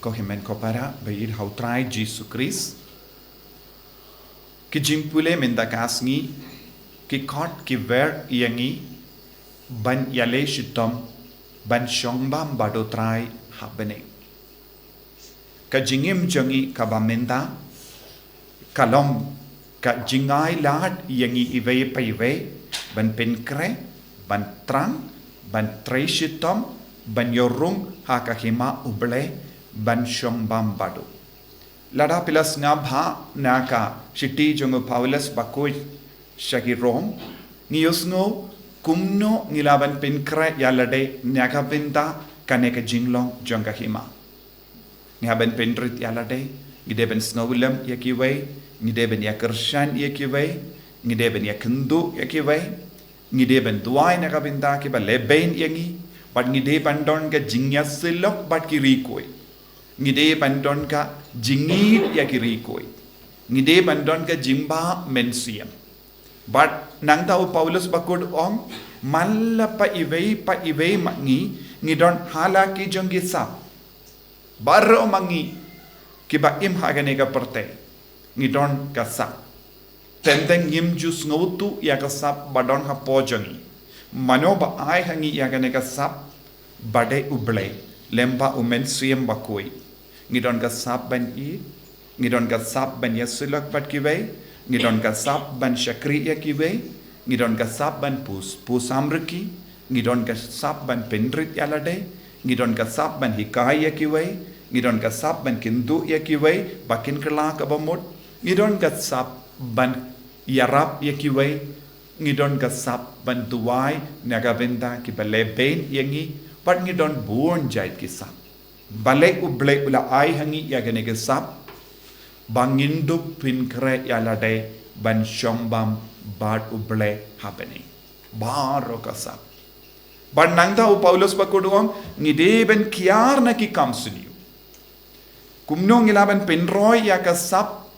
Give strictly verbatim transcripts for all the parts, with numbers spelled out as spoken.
Ko hynmen ko para ba ïeit ha u Trai Jisu Khrist. Ki jingpule mynta ka sngi ki khot ki wer ïa ngi ban ïaleh shitom ban shong bam bad u Trai ha bneng. Ka jingim jong ngi kaba mynta ka long ka jingai lad ïa ngi iwei pa iwei ban pynkhreh, ban thrang, ban trei shitom, ban ïoh rung ha ka hima U Blei, ban shong bam bad u. Lada phi la sngap ha na ka shithi jong u Paulus bakhuid sha ki Rom, ngi ïohsngew kumno ngi lah ban pynkhreh ïa lade na ka bynta kane ka jinglong jong ka hima. Ngi hap ban pynrit ïa lade, ngi dei ban sngewlem ïa kiwei, ngi dei ban ïakyrshan ïa kiwei, ngi dei ban ïakynduh ïa kiwei, ngi dei ban duwai na ka bynta kiba lehbeiñ ïa ngi, bad ngi dei ban don ka jingïasyllok bad ki riewkhuid. Ngi dei ban don ka jingïeit ïa ki riewkhuid. Ngi dei ban don ka jingbha mynsiem. Bad nangta u Paulus bakhuid u ong, man la pa iwei pa iwei ma ngi, ngi don ha la ki jong ki sap. Baroh ma ngi kiba im ha kane ka pyrthei ngi don ka sap. Teng teng ngim ju sngewthuh ïa ka sap ba don hapoh jong ngi. Mano ba ai ha ngi ïa kane ka sap? Ba dei U Blei lyngba u Mynsiem Bakhuid. Ngi don ka sap ban ïeit, ngi don ka sap ban ïasyllok bad kiwei, ngi don ka sap ban shakri ïa kiwei, ngi don ka sap ban pus, pus samrkhie, ngi don ka sap ban pynrit ïa lade, ngi don ka sap ban hikai ïa kiwei, ngi don ka sap ban kynduh ïa kiwei ba kin kylla kaba mut, ngi don ka sap ban ïarap ïa kiwei, ngi don ka sap ban duwai na ka bynta kiba lehbeiñ ïa ngi, bad ngi don bun jait ki sap. Balei U Blei u la ai ha ngi ïa kane ka sap? Ba ngin dup pynkhreh ïa lade ban shong bam bad U Blei ha bneng. Baroh ka sap. Bad nangta u Paulus bakhuid u ong, ngi dei ban kiar na ki kam sniew. Kumno ngi lah ban pynroi ïa ka sap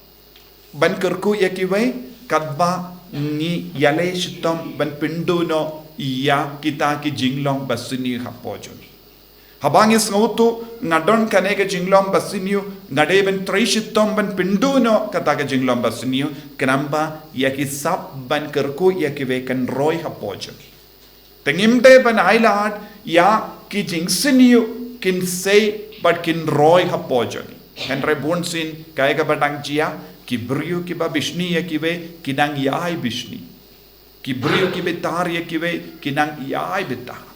ban kyrkhu ïa kiwei, katba ngi ïaleh shitom ban pynduh noh ïa kita ki jinglong ba sniew hapoh jong ngi. Haba ngi sngewthuh nga don kane ka jinglong ba sniew, nga dei ban trei shitom ban pynduh noh kata ka jinglong ba sniew, khnang ba ïa ki sap ban kyrkhu ïa kiwei kan roi hapoh jong ngi. Te ngim dei ban ailad ïa ki jingsniew kin sei bad kin roi hapoh jong ngi. Hynrei bunsien kaei kaba dang jia, ki briew kiba bishni ïa kiwei ki dang ïai bishni. Ki briew kiba tar ïa kiwei ki dang ïai bitar.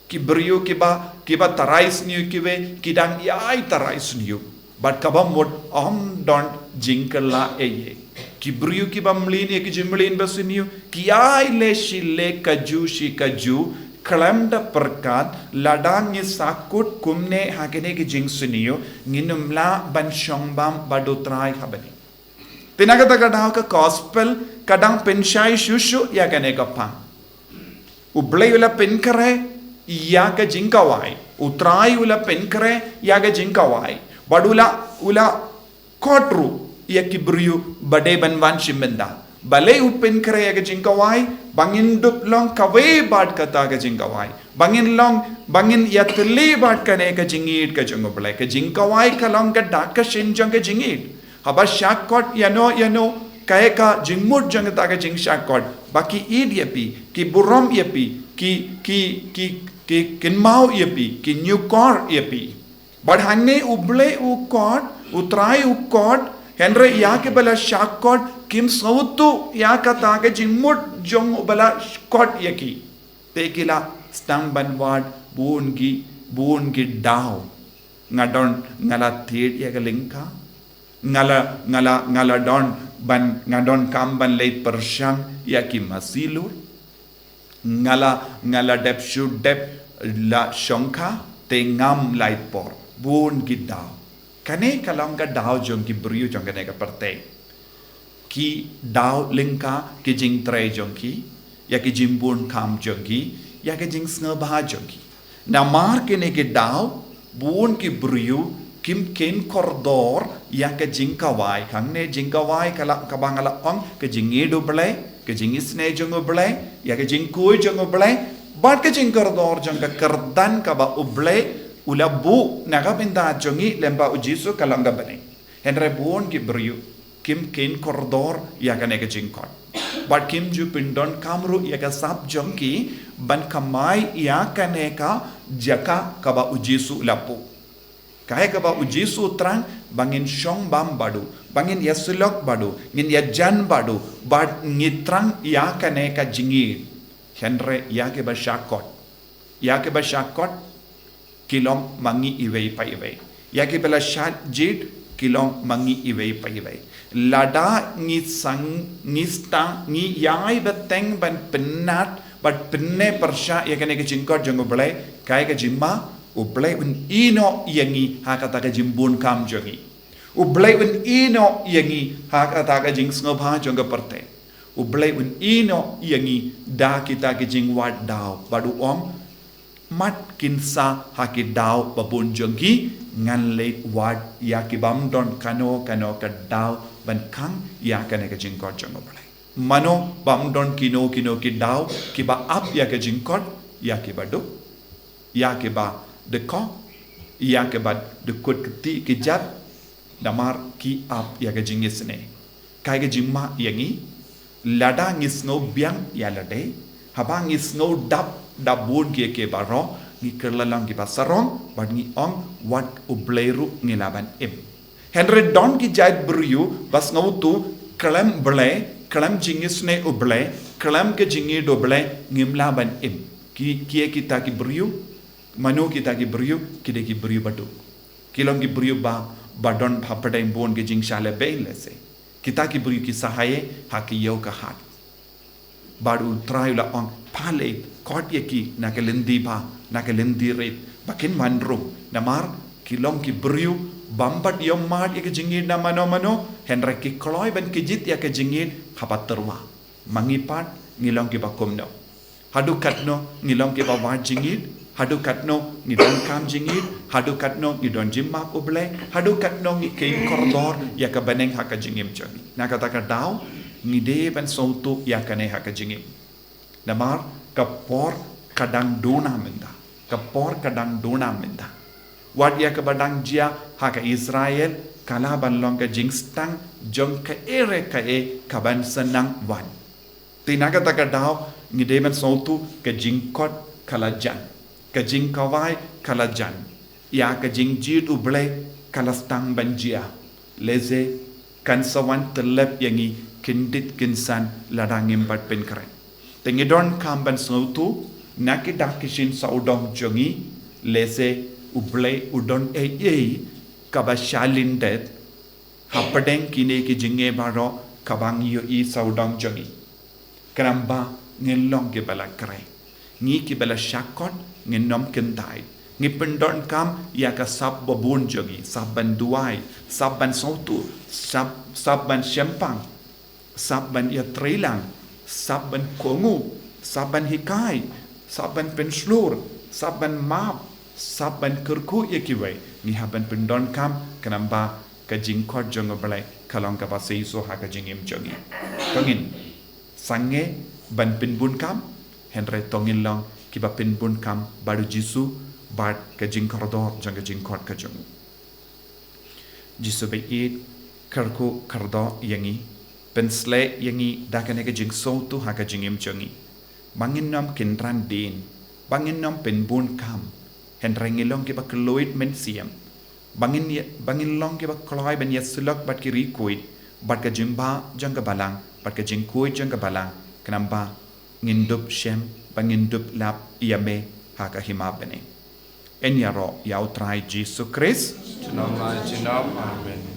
Ki briew kiba, kiba tharai sniew ïa kiwei ki dang ïai tharai sniew. Bad kaba mut ym don jingkylla ei ei. Ki briew kiba mlien ïa ki jingmlien ba sniew ki ïai leh shi leh, kajuh shi kajuh, khlem da pyrkhat lada ngi sahkut kumne ha kine ki jingsniew, ngin ym lah ban shong bam bad U Trai ha bneng. Te na kata ka daw ka gospel ka dang pynshai shuh shuh ïa kane ka phang. U Blei u la pynkhreh ïa ka jingkhawai. U Trai u la pynkhreh ïa ka jingkhawai. Bad u la, u la khot ruh ïa ki briew ba dei ban wan shi mynta. Balei u pynkhreh ïa ka jingkhawai? Ba ngin dup long kawei bad kata ka jingkhawai. Ba ngin long, ba ngin ïatylli bad kane ka jingïeit ka jong U Blei. Ka jingkhawai ka long ka dak ka shin jong ka jingïeit. Haba shah khot ïano ïano, kaei ka jingmut jong kata ka jingshah khot? Ba ki ïeit ïa phi, ki burom ïa phi, ki, ki, ki, ki kynmaw ïa phi, ki ñiewkor ïa phi. Bad hangne U Blei u khot, U Trai u khot, hynrei ïa kiba la shah khot kim sngewthuh ïa kata ka jingmut jong uba la khot ïa ki. Te ki la sdang ban wad bun ki, bun ki daw. Nga don, nga la thied ïa ka lyngkha. Nga la, nga la, nga la don ban, nga donkam ban leit pyrshang ïa ki masi lur. Nga la, nga la dep shu dep la shongkha, te ngam lait por. Bun ki daw. Kane ka long ka daw jong ki briew jong kane ka pyrthei. Ki daw lyngkha ki jingtrei jong ki, ïa ki jingbun kam jong ki, ïa ki jingsngewbha jong ki. Namar kine ki daw, bun ki briew kim khein kordor ïa ka jingkhawai. Hangne jingkhawai ka la, kaba nga la ong, ka jingïeit U Blei, ka jingisynei jong U Blei, ïa ka jingkhuid jong U Blei, bad ka jingkordor jong ka kyrdan kaba U Blei U la buh na ka bynta jong ngi lem bad u Jisu ka long ka bneng. Hynrei bun ki briew kim khein kordor ïa kane ka jingkhot. Bad kim ju pyndonkam ruh ïa ka sap jong ki ban kamai ïa kane ka jaka kaba u Jisu u la buh. Kaei kaba u Jisu u thrang ba ngin shong bam bad u, ba ngin ïasyllok bad u, ngin ïajan bad u, bad ngi thrang ïa kane ka jingïeit. Hynrei ïa kiba shah khot, ïa kiba shah khot ki long ma ngi iwei pa iwei. Ïa kiba la shah jied ki long ma ngi iwei pa iwei. Lada ngi sang, ngi stang, ngi ïai bteng ban pynnat bad pyneh pyrshah ïa kane ka jingkhot jong u Blei, kaei ka jingma? U Blei un ïehnoh ïa ngi ha kata ka jingbun kam jong ngi. U Blei un ïehnoh ïa ngi ha kata ka jingsngewbha jong ka pyrthei. U Blei un ïehnoh ïa ngi da kita ki jingwad daw bad u ong, mat kin sah ha ki daw ba bun jong ki, ngan leit wad ïa ki bym don kano kano ka daw ban khang ïa kane ka jingkhot jong u Blei. Mano bym don kino kino ki daw kiba ap ïa ka jingkhot, ïa kiba duk, ïa kiba dkoh, ïa kiba dkut kti ki jat, namar ki ap ïa ka jingisynei. Kaei ka jingma ïa ngi? Lada ngi sngew biang ïa lade, haba ngi sngew dap da bun ki, ki baroh, ngi kylla long kiba sarong bad ngi ong, wat u Blei ruh ngi lah ban im. Hynrei don ki jait briew ba sngewthuh khlem Blei, khlem jingisynei u Blei, khlem ka jingïeit u Blei, ngim lah ban im. Ki, kiei kita ki briew? Mano kita ki briew? Ki dei ki briew ba duk. Ki long ki briew ba, ba don hapdeng bun ki jingshah lehbeiñ lehse. Kita ki briew ki sah haei? Ha ki ïew ka hat. Bad u Trai u la ong, pha leit khot ïa ki na ka lynti bha, na ka lynti rit, ba kin wan rung. Namar ki long ki briew bym pat ïohmad ïa ka jingïeit na mano mano, hynrei ki kloi ban kjit ïa ka jingïeit haba tyrwa. Ma ngi pat ngi long kiba kumno? Haduh katno ngi long kiba wad jingïeit? Haduh katno ngi donkam jingïeit? Haduh katno ngi don jingmap u Blei? Haduh katno ngi khein kordor ïa ka bneng ha ka jingim jong ngi? Na kata ka daw ngi dei ban sngewthuh ïa kane ha ka jingim. Namar ka por ka dang duna mynta. Ka por ka dang duna mynta. Wat ïa kaba dang jia ha ka Israel ka lah ban long ka jingstang jong kaei re kaei kaban sa nang wan. Te na kata ka daw ngi dei ban sngewthuh ka jingkhot ka la jan, ka jingkhawai ka la jan, ïa ka jingjied u Blei ka la stang ban jia. Lehse kan sa wan tyllep ïa ngi kyndit kynsan lada ngim pat pynkhreh. Te ngi donkam ban sngewthuh na ki dak ki shin sawdong jong ngi, lehse u Blei u don ei ei kaba shah lyndet hapdeng kine ki jingeh baroh kaba ngi ïohi sawdong jong ngi. Khnang ba ngin long kiba la khreh. Ngi kiba la shah khot ngin ym kyntait. Ngi pyndonkam ïa ka sap babun jong ngi, sap ban duwai, sap ban sngewthuh, sap, sap ban shempang, sap ban ïatreilang, sap ban kohnguh, sap ban hikai, sap ban pynshlur, sap ban map, sap ban kyrkhu ïa kiwei. Ngi hap ban pyndonkam khnang ba ka jingkhot jong u Blei ka long kaba seisoh ha ka jingim jong ngi. To ngin sangeh ban pynbunkam, hynrei to ngin long kiba pynbunkam bad u Jisu bad ka jingkordor jong ka jingkhot ka jong u. Jisu ba ïeit, kyrkhu kyrdoh ïa ngi, pynshlei ïa ngi da kane ka jingsngewthuh ha ka jingim jong ngi. Ba ngin ym kynran dien, ba ngin ym pynbunkam, hynrei ngi long kiba kylluid mynsiem. Ba ngin ïa, ba ngin long kiba kloi ban ïasyllok bad ki riewkhuid, bad ka jingbha jong ka balang, bad ka jingkhuid jong ka balang, khnang ba ngin dup shem, ba ngin dup lap ïa me ha ka hima bneng. Yn ïaroh ïa u Trai Jisu Khrist. Junom la junom. Amen.